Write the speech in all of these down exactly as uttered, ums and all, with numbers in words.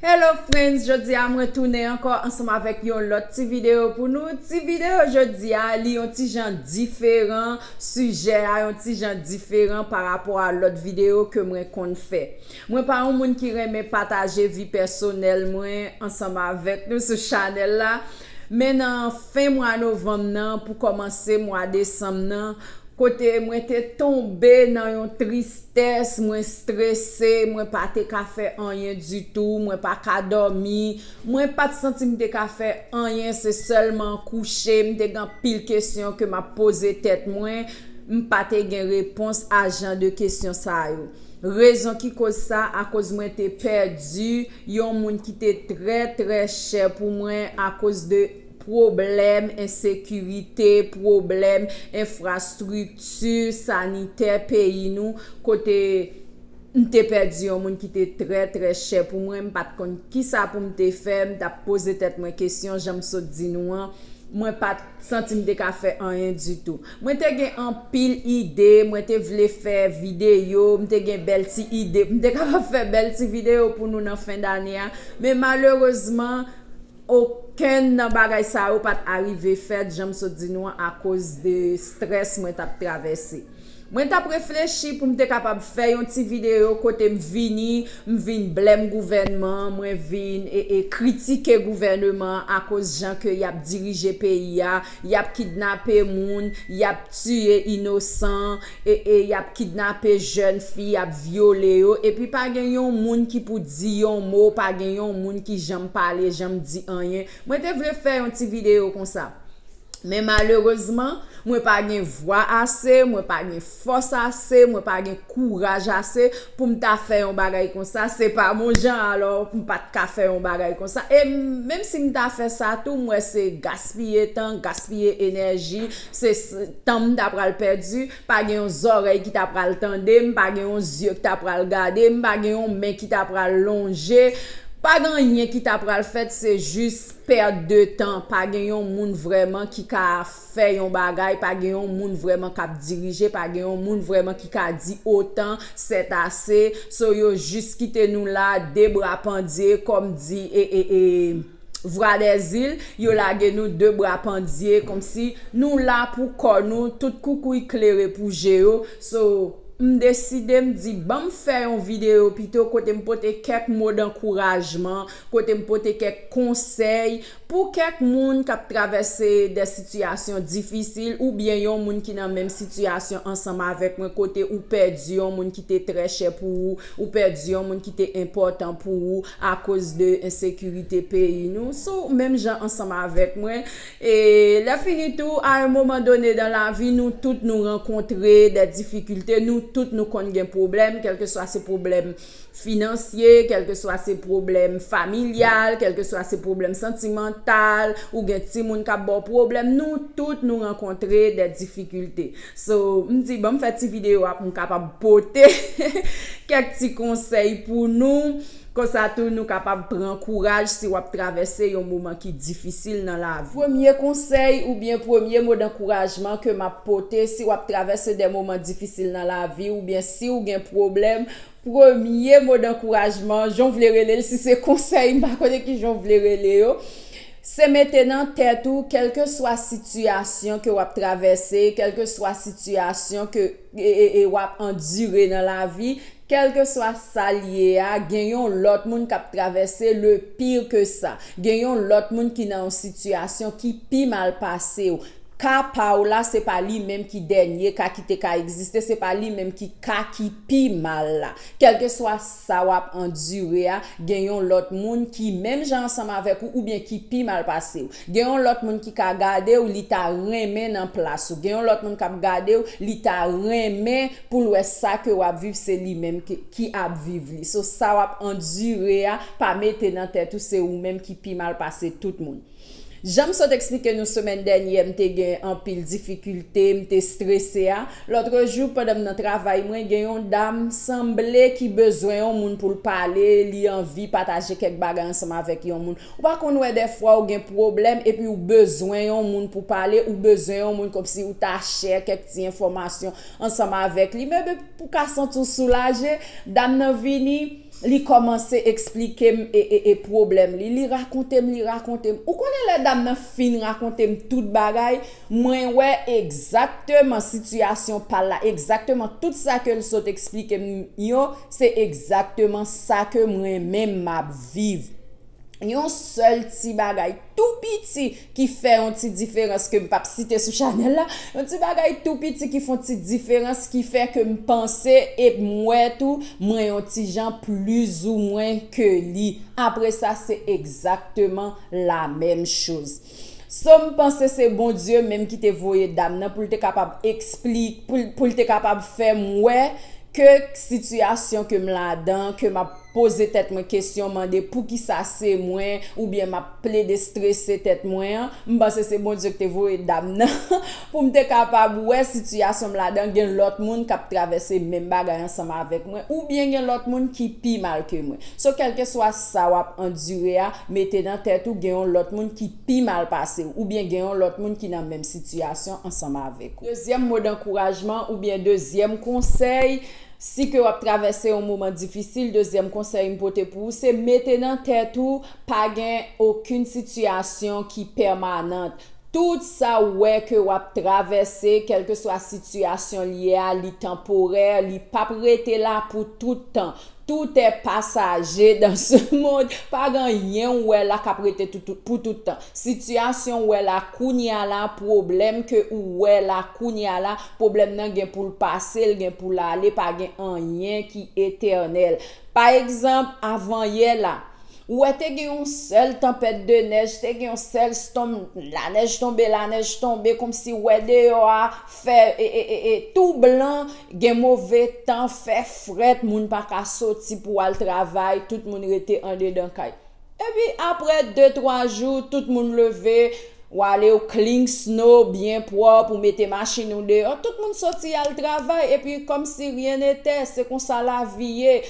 Hello friends, jodi a mwen tounen ankò ansanm avèk yon lòt ti videyo pou nou. Ti videyo jodi a, li yon ti jan diferan, sijè a yon ti jan diferan pa rapò a lòt videyo ke mwen konn fè. Mwen pa yon moun ki renmen pataje vi pèsonèl mwen ansanm avèk nou sou chanèl la, men nan fen mwa novanm nan pou kòmanse mwa desanm nan, kote mwen te tonbe nan yon tristès, mwen strese, mwen pa te ka fè anyen ditou, mwen pa ka dòmi, mwen pa t santi m te ka fè anyen, se sèlman kouche, m te gen anpil kesyon ke m ap poze tèt mwen, m pa te gen repons a jan de kesyon sa yo. Rezon ki koz sa, akoz mwen te pèdi yon moun ki te trè, trè chè pou mwen akoz de pwoblèm ensekirite, pwoblèm enfrastrikti sanitè peyi nou, kote m te pèdi yon moun ki te trè, trè chè pou mwen, m pa t konn kisa pou m te fè, m t ap poze tèt mwen kesyon, jan m sot di nou an, mwen pa t santi m te ka fè anyen ditou. Mwen te gen anpil ide, mwen te vle fè videyo, m te gen bèl ti ide, m te kapab fè bèl ti videyo pou nou nan fen dane a, men malerezman, okenn nan bagay sa yo pa t arive fèt, jan m sot di nou an, akoz de strès mwen t ap travèse. Mwen t ap reflechi pou m te kapab fè yon ti videyo kote m vini, m vin blèm gouvènman, mwen vin e, e kritike gouvèneman akoz jan ke y ap dirije peyi a, y ap kidnape moun, y ap tiye inosan, e, e y ap kidnape jèn fi, y ap vyole yo, epi pa gen yon moun ki pou di yon mo, pa gen yon moun ki janm pale, janm di anyen. Mwen te vle fè yon ti videyo konsa. Men malerezman, mwen pa gen vwa ase, mwen pa gen fòs ase, mwen pa gen kouraj ase pou m ta fè yon bagay konsa. Se pa mon jan, alò m pa t ka fè yon bagay konsa. E menm si m ta fè sa tou, m wè se gaspiye tan, gaspiye enèji, se s- tan m ta pral pèdi, pa gen yon zòrèy ki ta pral tande m, pa gen yon zye ki ta pral gade m, pa gen yon men ki ta pral lonje, pa gen anyen ki ta pral fèt, se jis pèt de tan. Pa gen yon moun vrèman ki ka fè yon bagay, pa gen yon moun vrèman k ap dirije, pa gen yon moun vrèman ki ka di otan, sètase. So, yo jis kite nou la, de bra pandye, kòm di, e, e, e, Vwa dèzil, yo lage nou de bra pandye, kòmsi nou la pou kò nou, tout koukouy klere pou je yo. So, m deside m di, ban m fè yon videyo pito kote m pote kèk mo dankourajman, kote m pote kèk konsèy pou kèk moun k ap travèse de sitiyasyon difisil, oubyen yon moun ki nan menm sitiyasyon ansanm avèk mwen, kote ou pèdi yon moun ki te trè chè pou ou, ou pèdi yon moun ki te enpòtan pou ou, akoz de ensekirite peyi nou. So, menm jan ansanm avèk mwen. E lè fini tou, a yon moman done dan lavi, nou tout nou rankontre de difikilte, nou tout nou konn gen pwoblèm, kèlkeswa se pwoblèm finansye, kèlkeswa se pwoblèm familyal, kèlkeswa se pwoblèm santimantal, ou gen timoun k ap ba w pwoblèm, nou tout nou rankontre de difikilte. So, m di, ban m fè ti videyo a pou m kapab pote kèk ti konsèy pou nou. Konsa tou, nou kapab pran kouraj si w ap travèse yon moman ki difisil nan lavi. Premye konsèy oubyen premye mo dankourajman ke m ap pote si w ap travèse de moman difisil nan lavi oubyen si w gen pwoblèm, premye mo dankourajman, jan w vle rele l, si se konsèy, m pa konnen ki jan w vle rele yo, se mete nan tèt ou, kèlkeswa sitiyasyon ke w ap travèse, kèlkeswa sitiyasyon ke, e, e, e, w ap andire nan lavi, kèlkeswa sa l ye a, gen yon lòt moun k ap travèse le pire que ça. Gen yon lòt moun ki nan yon sitiyasyon ki pi mal pase w. Ka pa w la, se pa li menm ki dènye ka ki te ka egziste, se pa li menm ki ka ki pi mal la. Kèlkeswa sa w ap andire a, gen yon lòt moun ki menm jan ansanm avèk ou oubyen ki pi mal pase w. Gen yon lòt moun ki ka gade w, li ta renmen nan plas ou. Gen yon lòt moun k ap gade w, li ta renmen pou l wè sa ke w ap viv, se li menm ki, ki ap viv li. So, sa w ap andire a, pa mete nan tèt ou se ou menm ki pi mal pase tout moun. Jan m sot eksplike nou semèn dènyè, m te gen anpil difikilte, m te strese a. Lòtrejou, pandan m nan travay mwen, gen yon dam sanble ki bezwen yon moun pou l pale, li anvi pataje kèk bagay ansanm avèk yon moun. Ou pa konn wè dèfwa ou gen pwoblèm epi ou bezwen yon moun pou pale, ou bezwen yon moun kòmsi ou ta share kèk ti enfòmasyon ansanm avèk li. Men pou ka santi w soulaje, dam nan vini, Li kòmanse eksplike m e, e, e pwoblèm li. Li rakonte m, li rakonte m. Ou konnen lè dam nan fin rakonte m tout bagay, mwen wè egzakteman sitiyasyon pa l la, egzakteman tout sa ke l sot eksplike m yo, se egzakteman sa ke mwen menm m ap viv. Yon sèl ti bagay tou piti ki fè yon ti diferans ke m p ap site sou chanèl la, yon ti bagay tou piti ki fè yon ti diferans ki fè ke m panse e m wè tou mwen yon ti jan plizoumwen ke li. Apre sa, se egzakteman la menm choz. So, m panse se Bondye menm ki te voye dam nan pou l te kapab eksplik, pou, pou l te kapab fè m wè ke sitiyasyon ke m ladan, ke m ap poze tèt mwen kesyon, mande poukisa se mwen, oubyen m ap plede strese tèt mwen an, m panse se Bondye ki te voye dam nan pou m te kapab wè sitiyasyon m ladan, gen lòt moun k ap travèse menm bagay ansanm avèk mwen, oubyen gen lòt moun ki pi mal ke mwen. So, kèlkeswa sa w ap andire a, mete nan tèt ou gen yon lòt moun ki pi mal pase w, oubyen gen yon lòt moun ki nan menm sitiyasyon ansanm avèk ou. Dezyèm mo dankourajman oubyen dezyèm konsèy, si ke w ap travèse yon moman difisil, dezyèm konsèy m pote pou ou, se mete nan tèt ou pa gen okenn sitiyasyon ki pèmanant. Tout sa w wè ke w ap travèse, kèlkeswa sitiyasyon l ye a, li tanporè, li p ap rete la pou tout tan. Tout est passager dans ce monde. Pa gen anyen w wè la k ap rete tout, tout, pou tout tan. Sitiyasyon w wè la kounye a la, pwoblèm ke ou wè la kounye a la, pwoblèm nan gen pou l pase, l gen pou l ale, pa gen anyen ki etènèl. Pa egzanp, avanyè la, ou wè te gen yon sèl tanpèt de nèj, te gen yon sèl stonm, lanèj tonbe, lanèj tonbe, kòmsi w wè deyò a fè e, e, e, e, tou blan, gen move tan, fè frèt, moun pa ka soti pou al travay, tout moun rete andedan kay. Epi apre de, twa jou, tout moun leve, w ale, w clean snow byen pwòp, ou mete machin ou deyò, tout moun soti al travay, epi kòmsi ryen nete, se konsa lavi ye.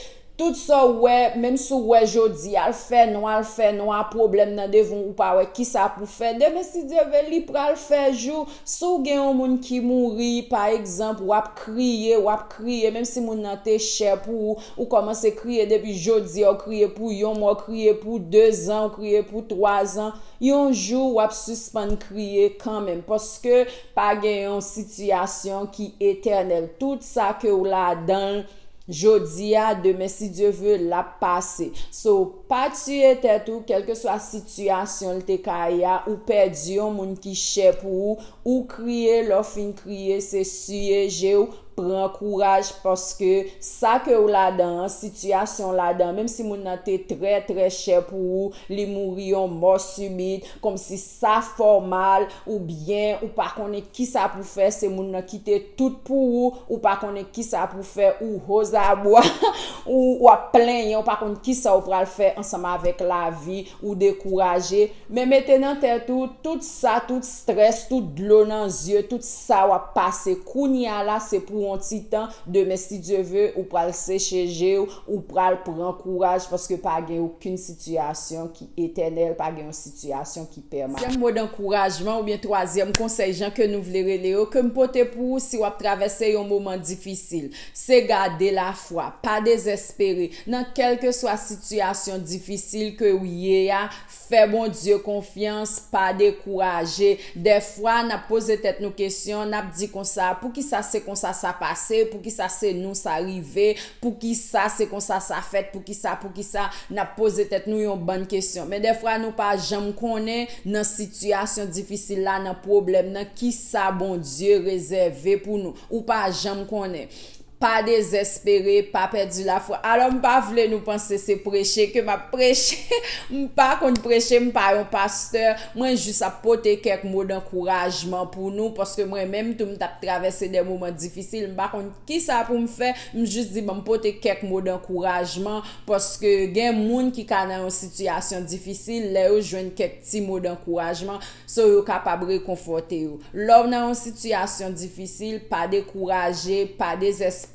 Tout sa w wè, menm si w wè jodi a, l fè nwa, l fè nwa, pwoblèm nan devan w, ou pa wè kisa pou fè. Demen, si Dye vle, li pral fè jou. Si w gen yon moun ki mouri, pa egzanp, w ap kriye, w ap kriye, menm si moun nan te chè pou ou, ou kòmanse kriye depi jodi a, w kriye pou yon mwa, w kriye pou de zan, w kriye pou twa zan. Yon jou, w ap sispann kriye kanmenm, paske pa gen yon sitiyasyon ki etènèl. Tout sa ke w ladan l, jodi a, demen, si Dye vle, l ap pase. So, pa tiye tèt ou, kèlkeswa sitiyasyon l te ka ye a, ou pèdi yon moun ki chè pou ou, ou kriye, lè w fin kriye, se siye je w, pran kouraj, paske sa ke w ladan an, sitiyasyon w ladan an, menm si moun nan te trè, trè chè pou ou, li mouri yon mò sibit, kòmsi sa fè w mal, oubyen ou pa konnen kisa pou fè, se moun nan kite tout pou ou, ou pa konnen kisa pou fè, ou ozabwa, ou w ap plenyen, ou pa konn kisa w pral fè ansanm avèk lavi, ou dekouraje. Men mete nan tèt ou, tout sa, tout strès, tout dlo nan zye, tout sa w ap pase kounye a la, se pou yon ti tan. Demen, si Dye vle, ou pral seche je w, ou pral pran kouraj, paske pa gen okenn sitiyasyon ki etènèl, pa gen yon sitiyasyon ki pèmanan. Dezyèm mo dankourajman oubyen twazyèm konsèy, jan ke nou vle rele yo, ke m pote pou ou si w ap travèse yon moman difisil, se gade lafwa, pa dezespere. Nan kèlkeswa sitiyasyon difisil ke w ye a, fè Bondye konfyans, pa dekouraje. Dèfwa, n ap poze tèt nou kesyon, n ap di konsa, poukisa se konsa sa pase? Poukisa se nou sa rive? Poukisa se konsa sa fèt? Poukisa, poukisa? N ap poze tèt nou yon bann kesyon. Men dèfwa, nou pa janm konnen nan sitiyasyon difisil la, nan pwoblèm nan, kisa Bondye rezève pou nou. Ou pa janm konnen. Pa dezespere, pa pèdi lafwa. Alò, m pa vle nou panse se preche ke m ap preche. M pa konn preche, m pa yon pastè. Mwen jis ap pote kèk mo dankourajman pou nou, paske mwen menm tou, m t ap travèse de moman difisil. M pa konn kisa pou m fè. M jis di, ban m pote kèk mo dankourajman, paske gen moun ki ka nan yon sitiyasyon difisil, lè yo jwenn kèk ti mo dankourajman, so yo kapab rekonfòte yo. Lè w nan yon sitiyasyon difisil, pa dekouraje, pa dezespere.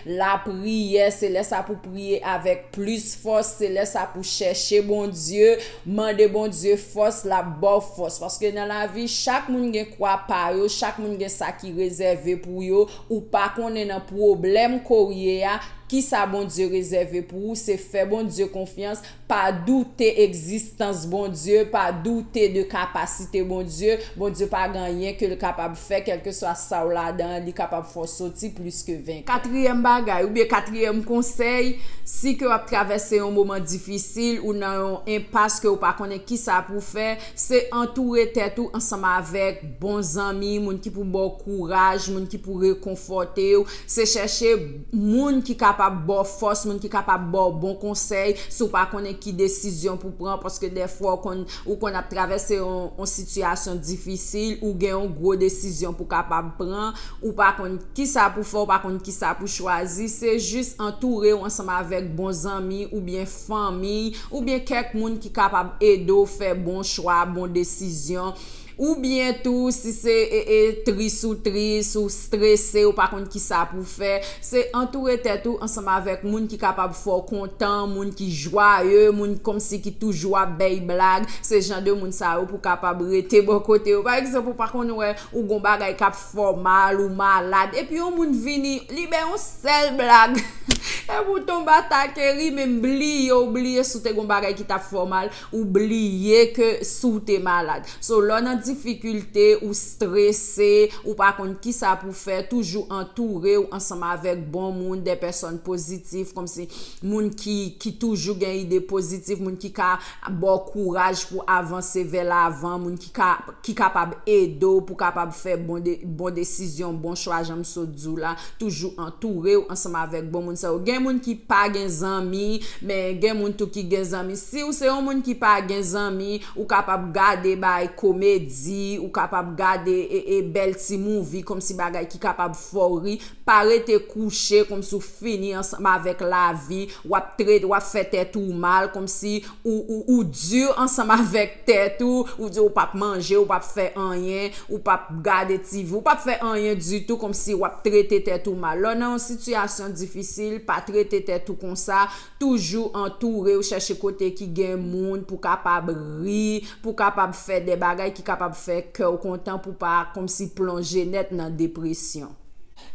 Lapriyè, se lè sa pou priye avèk plis fòs, se lè sa pou chèche Bondye, mande Bondye fòs, l ap ba w fòs. Paske nan lavi, chak moun gen kwa pa yo, chak moun gen sa ki rezève pou yo. Ou pa konnen nan pwoblèm ke w ye a, Kisa Bondye rezève pou ou? Se fè Bondye konfyans, pa doute egzistans Bondye, pa doute de kapasite Bondye. Bondye pa gen anyen ke l kapab fè, kèlkeswa sa w ladan an, li kapab fè w soti plis ke venk. Katriyèm bagay, oubyen katriyèm konsèy, si ke w ap travèse yon moman difisil ou nan yon enpas ke w pa konnen kisa pou w fè, se antoure tèt ou ansanm avèk bon zanmi, moun ki pou ba w kouraj, moun ki pou rekonfòte w, se chèche moun ki kapab ba w fòs, moun ki kapab ba w bon konsèy, si w pa konnen ki desizyon pou pran, paske dèfwa w konn, ou konn ap travèse yon, yon sitiyasyon difisil, ou gen yon gwo desizyon pou kapab pran, ou pa konn kisa pou fè, ou pa konn kisa pou chwazi, se jis antoure w ansanm avèk bon zanmi, oubyen fanmi, oubyen kèk moun ki kapab ede w fè bon chwa, bon desizyon. Oubyen tou, si se, e, e, tris ou tris, ou strese, ou pa konn kisa pou fè, se antoure tèt ou ansanm avèk moun ki kapab fè w kontan, moun ki jwaye, moun kòmsi ki toujou ap bay blag, se jan de moun sa yo pou kapab rete bò kote yo. Pa egzanp, ou pa konn wè, ou gon bagay k ap fè w mal, ou malad, epi yon moun vini, li bay yon sèl blag, epi w tonbe atake ri, men bliye, ou bliye si w te gon bagay ki t ap fè w mal, ou bliye ke si w te malad. So, lè w nan difikilte, ou strese, ou pa konn kisa pou fè, toujou antoure w ansanm avèk bon moun, de pèsòn pozitif, kòmsi moun ki, ki toujou gen ide pozitif, moun ki ka ba w kouraj pou avanse vè lavan, moun ki ka, ki kapab ede w pou kapab fè bon de, bon desizyon, bon chwa, jan m sot di w la, toujou antoure w ansanm avèk bon moun sa yo. Gen moun ki pa gen zanmi, men gen moun tou ki gen zanmi. Si w se yon moun ki pa gen zanmi, ou kapab gade bay komedi, ou kapab gade e, e bèl ti movie, kòmsi bagay ki kapab fè w ri. Pa rete kouche kòmsi w fini ansanm avèk lavi, w ap trete, w ap fè tèt ou mal, kòmsi ou, ou, ou di ansanm avèk tèt ou, ou di ou p ap manje, ou p ap fè anyen, ou p ap gade T V, ou p ap fè anyen ditou, kòmsi w ap trete tèt ou mal. Lè w nan yon sitiyasyon difisil, pa trete tèt ou konsa, toujou antoure w, chèche kote ki gen moun pou kapab ri, pou kapab fè de bagay ki kapab fè kè w kontan, pou pa kòmsi plonje nèt nan depresyon.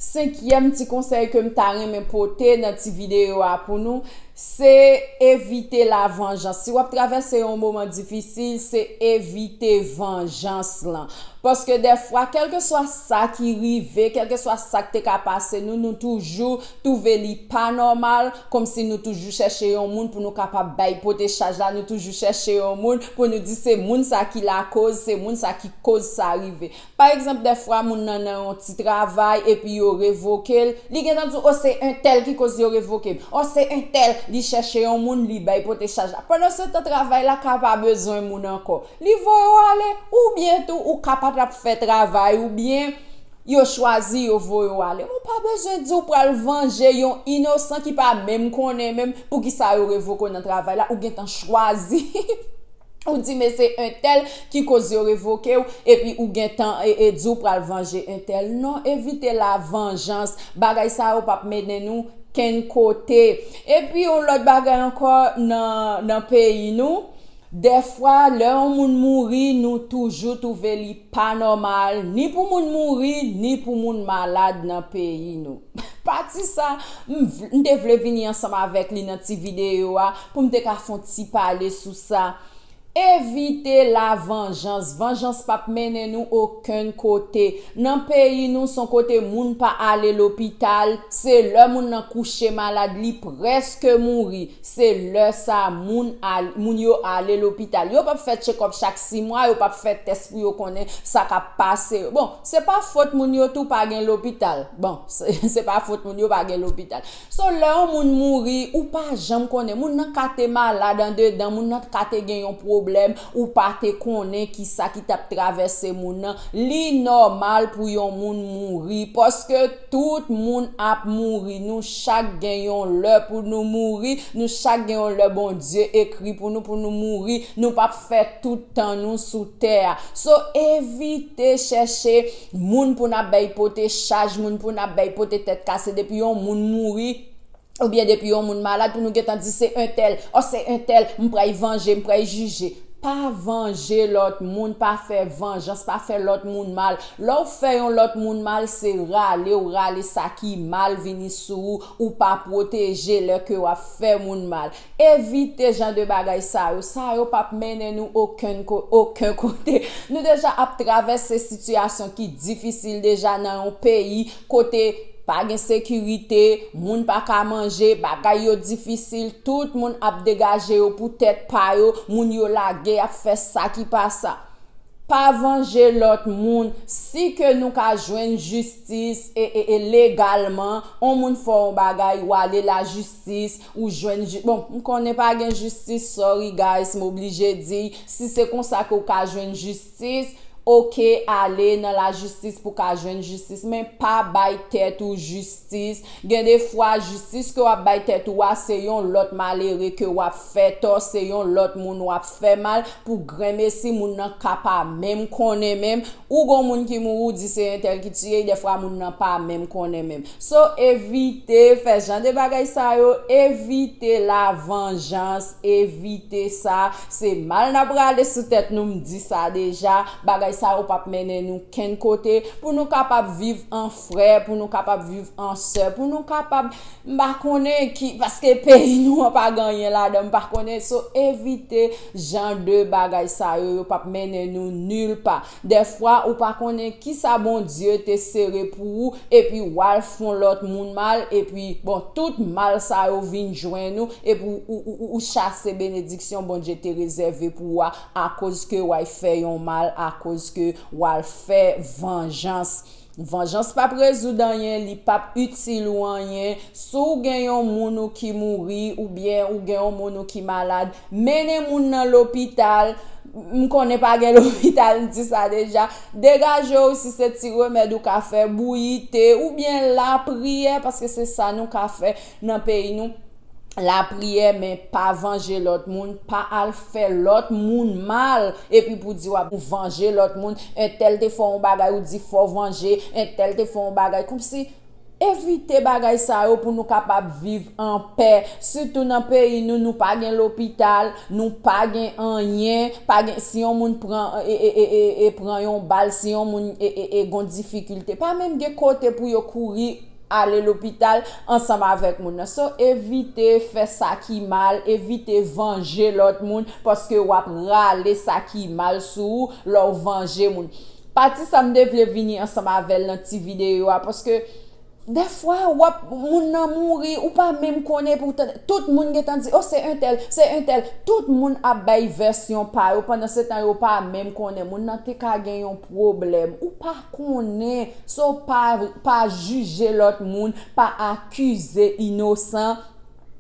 Senkyèm ti konsèy ke m ta renmen pote nan ti videyo a pou nou, se evite lavanjans. Si w ap travèse yon moman difisil, se evite vanjans lan. Paske dèfwa, kèlkeswa sa ki rive, kèlkeswa sa k te ka pase nou, nou toujou twouve li pa nòmal, kòmsi nou toujou chèche yon moun pou nou kapab bay pote chaj la, nou toujou chèche yon moun pou nou di se moun sa ki lakoz, se moun sa ki koz sa rive. Pa egzanp, dèfwa moun nan nan yon ti travay epi yo revoke l, li gentan di w, o, se entèl ki koz yo revoke m, o, se entèl, li chèche yon moun, li bay pote chaj la. Pandansetan, travay la ka pa bezwen moun ankò. Li voye w ale, oubyen tou, ou ka pa t ap fè travay, oubyen yo chwazi, yo voye w ale. Ou pa bezwen di w pral vanje yon inosan ki pa menm konnen menm poukisa yo revoke w nan travay la, ou gentan chwazi. Ou di, men se entèl ki koz yo revoke w, epi ou gentan e, e di w pral vanje entèl. Non, evite lavanjans. Bagay sa yo p ap mennen nou kenn kote. Epi yon lòt bagay ankò nan, nan peyi nou, dèfwa, lè yon moun mouri, nou toujou twouve li pa nòmal, ni pou moun mouri, ni pou moun malad nan peyi nou. Pati sa, m v-, m te vle vini ansanm avèk li nan ti videyo a, pou m te ka fè yon ti pale sou sa. Evite lavanjans. Vanjans p ap mennen nou okenn kote. Nan peyi nou, se yon kote moun pa ale lopital. Se lè moun nan kouche malad, li prèske mouri. Se lè sa moun al-, moun yo ale lopital. Yo p ap fè tchekòp chak sis mwa, yo p ap fè tès pou yo konnen sa k ap pase yo. Bon, se pa fòt moun yo tou pa gen lopital. Bon, se, se pa fòt moun yo pa gen lopital. So, lè yon moun mouri, ou pa janm konnen. Moun nan ka te malad andedan, moun nan ka te gen yon pwoblèm, ou pa te konnen ki sa ki t ap travèse moun nan. Li nòmal pou yon moun mouri, paske tout moun ap mouri. Nou chak gen yon lè pou nou mouri, nou chak gen yon lè Bondye ekri pou nou, pou nou mouri. Nou p ap fè tout tan nou sou tè a. So, evite chèche moun pou n ap bay pote chaj, moun pou n ap bay pote tèt kase. Depi yon moun mouri, oubyen depi yon moun malad, pou nou gentan di se entèl, o, se entèl, m pral vanje, m pral jije. Pa vanje lòt moun, pa fè vanjans, pa fè lòt moun mal. Lè w fè yon lòt moun mal, se rale w rale sa ki mal vini sou ou, ou pa pwoteje lè ke w ap fè moun mal. Evite jan de bagay sa yo. Sa yo p ap mennen nou okenn ko-, okenn kote. Nou deja ap travèse sitiyasyon ki difisil deja nan yon peyi kote pa gen sekirite, moun pa ka manje, bagay yo difisil, tout moun ap degaje yo pou tèt pa yo, moun yo lage ap fè sa ki pa sa. Pa vanje lòt moun. Si ke nou ka jwenn jistis e, e, e legalman, on moun fè yon bagay, w ale lajistis, ou jwenn ji-, bon, m konnen pa gen jistis, sorry guys, m oblije di, si se konsa ke w ka jwenn jistis, oke, ale nan lajistis pou ka jwenn jistis, men pa bay tèt ou jistis. Gen de fwa, jistis ke w ap bay tèt ou a, se yon lòt malere ke w ap fè tò, se yon lòt moun w ap fè mal, pou grenmesi moun nan ka pa menm konnen menm. Ou gon moun ki mouri, ou di se entèl ki tiye, dèfwa moun nan pa menm konnen menm. So, evite fè jan de bagay sa yo, evite la vanjans, evite sa. Se mal n ap rale sou tèt nou, m di sa deja. Bagay sa yo p ap mennen nou kenn kote. Pou nou kapab viv an frè, pou nou kapab viv an sè, pou nou kapab, m pa konnen ki, paske peyi nou an pa gen anyen ladan, m pa konnen. So, evite jan de bagay sa yo, yo p ap mennen nou nil pa. Dèfwa, ou pa konnen kisa Bondye te sere pou ou, epi w al fè yon lòt moun mal, epi, bon, tout mal sa yo vin jwenn ou, epi ou, ou, ou, ou chase benediksyon Bondye te rezève pou ou a, akoz ke w al fè yon mal, akoz ke w al fè vanjans. Vanjans p ap rezoud anyen, li p ap itil ou anyen. Si w gen yon moun ou ki mouri, oubyen ou gen yon moun ou ki malad, mennen moun nan lopital. M konnen pa gen lopital, m di sa deja. Degaje w si se ti remèd ou ka fè, bouyi te, oubyen lapriyè, paske se sa nou ka fè nan peyi nou. Lapriyè, men pa vanje lòt moun, pa al fè lòt moun mal, epi pou di w ap vanje lòt moun, entèl te fè yon bagay, ou di fò vanje, entèl te fè yon bagay, kòmsi evite bagay sa yo pou nou kapab viv an pè, sitou nan peyi nou, nou pa gen lopital, nou pa gen anyen, pa gen, si yon moun pran, e, e, e, e, e pran yon bal, si yon moun, e, e, e, gon difikilte, pa menm gen kote pou yo kouri ale lopital ansanm avèk moun nan. So, evite fè sa ki mal, evite vanje lòt moun, paske w ap rale sa ki mal sou ou lè w vanje moun. Pati sa m te vle vini ansanm avè l nan ti videyo a, paske dèfwa, w ap, moun nan mouri, ou pa menm konnen, poutan, tout moun gentan di, "O, se entèl, se entèl." Tout moun ap bay vèsyon pa yo, pandan se tan yo pa menm konnen moun nan te ka gen yon pwoblèm. Ou pa konnen, so pa, pa jije lòt moun, pa akize inosan,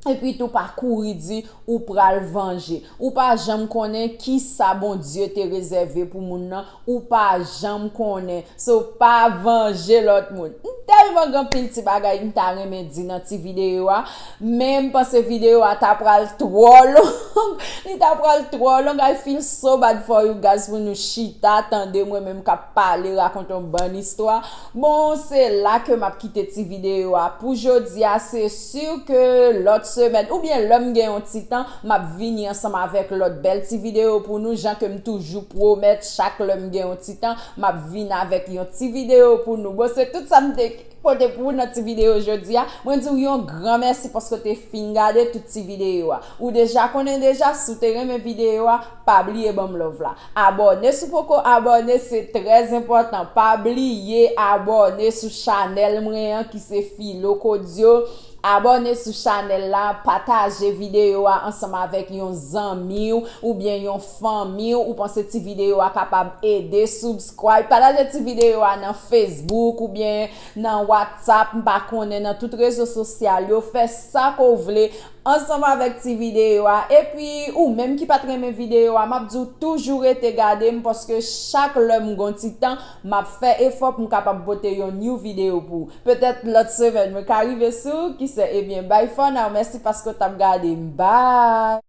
epi tou pa kouri di ou pral vanje. Ou pa janm konnen kisa Bondye te rezève pou moun nan, ou pa janm konnen. So, pa vanje lòt moun. M tèlman gen anpil ti bagay m ta renmen di nan ti videyo a, men m panse videyo a ta pral twò long. Li ta pral twò long. I feel so bad for you guys pou nou chita tande mwen menm k ap pale, rakonte yon bann istwa. Bon, se la ke m ap kite ti videyo a pou jodi a. Se si ke lòt semèn, oubyen lè m gen yon ti tan, m ap vini ansanm avèk lòt bèl ti videyo pou nou, jan ke m toujou pwomèt, chak lè m gen yon ti tan, m ap vin avèk yon ti videyo pou nou. Bon, se tout sa m te pote pou ou nan ti videyo jodi a. Mwen di w yon gran mèsi paske w te fin gade tout ti videyo a. Ou deja konnen deja, si w te renmen videyo a, pa bliye ban m love la. Abòne si w poko abòne, se trè enpòtan. Pa bliye abòne sou chanèl mwen an ki se Filo Kodyo. Abòne sou chanèl la, pataje videyo a ansanm avèk yon zanmi w oubyen yon fanmi w ou panse ti videyo a kapab ede, subscribe, pataje ti videyo a nan Facebook oubyen nan WhatsApp, m pa konnen, nan tout rezo sosyal yo, fè sa ke w vle ansanm avèk ti videyo a. Epi, ou menm ki pa t renmen videyo a, m ap di w toujou rete gade m, paske chak lè m gon ti tan, m ap fè efò pou m kapab pote yon new videyo pou ou. Petèt lòt semèn, mwen ka rive sou ou, ki sè, ebyen, bye for now. Mèsi paske w t ap gade m. Bye!